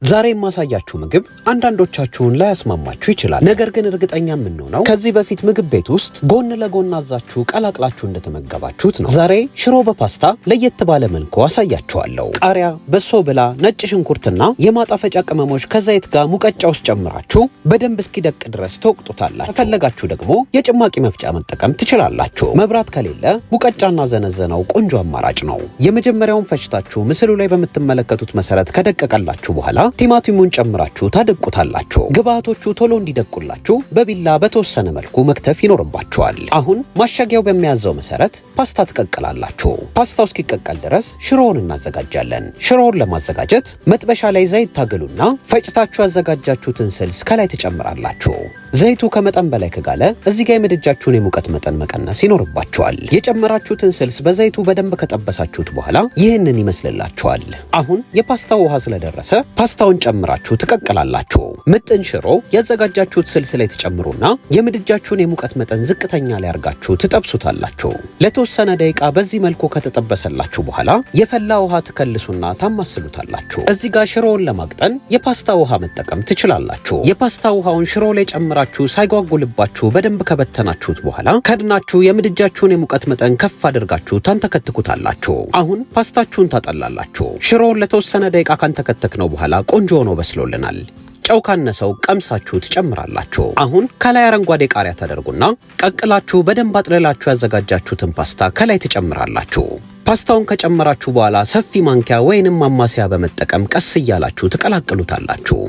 ዛሬ የማሳያችሁ ምግብ አንዳንዶቻችሁን ላያስማማችሁ ይችላል። ነገር ግን እርግጠኛ የምንሆነው ከዚህ በፊት ምግብ ቤት ውስጥ ጎን ለጎን አዛችሁ ቀላቅላችሁ እንደተመገባችሁት ነው። ዛሬ ሽሮ በፓስታ ለየት ባለ መልኩ አሳያችኋለሁ። ቃሪያ፣ በሶ ብላ፣ ነጭ ሽንኩርትና የማጣፈጫ ቅመሞች ከዘይት ጋር ሙቀጫ ውስጥ ጨምራችሁ በደንብ እስኪደቅ ድረስ ትወቅጡታላችሁ። ከፈለጋችሁ ደግሞ የጭማቂ መፍጫ መጠቀም ትችላላችሁ። መብራት ከሌለ ሙቀጫና ዘነዘነው ቆንጆ አማራጭ ነው። የመጀመሪያውን ፈጭታችሁ ምስሉ ላይ በምትመለከቱት መሰረት ከደቀቀላችሁ በኋላ ቲማቲሙን ጨምራችሁ ታደቁታላችሁ። ግብአቶቹ ቶሎ እንዲደቁላችሁ በቢላ በተወሰነ መልኩ መክተፍ ይኖርባችኋል። አሁን ማሸጊያው በሚያዘው መሰረት ፓስታ ትቀቅላላችሁ። ፓስታው እስኪቀቀል ድረስ ሽሮውን እናዘጋጃለን። ሽሮውን ለማዘጋጀት መጥበሻ ላይ ዘይት ታግሉና ፈጭታችሁ ያዘጋጃችሁትን ስልስ ከላይ ትጨምራላችሁ። ዘይቱ ከመጠን በላይ ከጋለ እዚህ ጋር የምድጃችሁን የሙቀት መጠን መቀነስ ይኖርባችኋል። የጨመራችሁትን ስልስ በዘይቱ በደንብ ከጠበሳችሁት በኋላ ይህንን ይመስልላችኋል። አሁን የፓስታው ውሃ ስለደረሰ ፓስታውን ጨምራችሁ ትቀቅላላችሁ። ምጥን ሽሮ ያዘጋጃችሁት ስልስ ላይ ትጨምሩና የምድጃችሁን የሙቀት መጠን ዝቅተኛ ላይ አርጋችሁ ትጠብሱታላችሁ። ለተወሰነ ደቂቃ በዚህ መልኩ ከተጠበሰላችሁ በኋላ የፈላ ውሃ ትከልሱና ታማስሉታላችሁ። እዚህ ጋር ሽሮውን ለማቅጠን የፓስታ ውሃ መጠቀም ትችላላችሁ። የፓስታ ውሃውን ሽሮ ላይ ጨምራችሁ ሳይጓጉልባችሁ በደንብ ከበተናችሁት በኋላ ከድናችሁ የምድጃችሁን የሙቀት መጠን ከፍ አድርጋችሁ ታንተከትኩታላችሁ። አሁን ፓስታችሁን ታጠላላችሁ። ሽሮውን ለተወሰነ ደቂቃ ካንተከተክነው በኋላ ቆንጆ ሆኖ በስሎልናል። ጨው ካነሰው ቀምሳችሁ ትጨምራላችሁ። አሁን ከላይ አረንጓዴ ቃሪያ ታደርጉና ቀቅላችሁ በደንብ አጥልላችሁ ያዘጋጃችሁትን ፓስታ ከላይ ትጨምራላችሁ። ፓስታውን ከጨመራችሁ በኋላ ሰፊ ማንኪያ ወይንም ማማሰያ በመጠቀም ቀስ እያላችሁ ትቀላቅሉታላችሁ።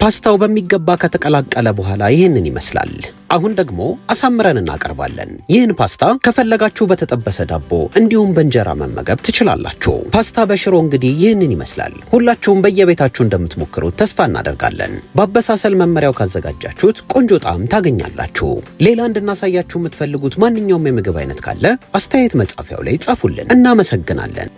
ፓስታው በሚገባ ከተቀላቀለ በኋላ ይህንን ይመስላል። አሁን ደግሞ አሳምረን እናቀርባለን። ይህን ፓስታ ከፈለጋችሁ በተጠበሰ ዳቦ እንዲሁም በእንጀራ መመገብ ትችላላችሁ። ፓስታ በሽሮ እንግዲህ ይህንን ይመስላል። ሁላችሁም በየቤታችሁ እንደምትሞክሩት ተስፋ እናደርጋለን። በአበሳሰል መመሪያው ካዘጋጃችሁት ቆንጆ ጣዕም ታገኛላችሁ። ሌላ እንድናሳያችሁ የምትፈልጉት ማንኛውም የምግብ አይነት ካለ አስተያየት መጻፊያው ላይ ጻፉልን። እናመሰግናለን።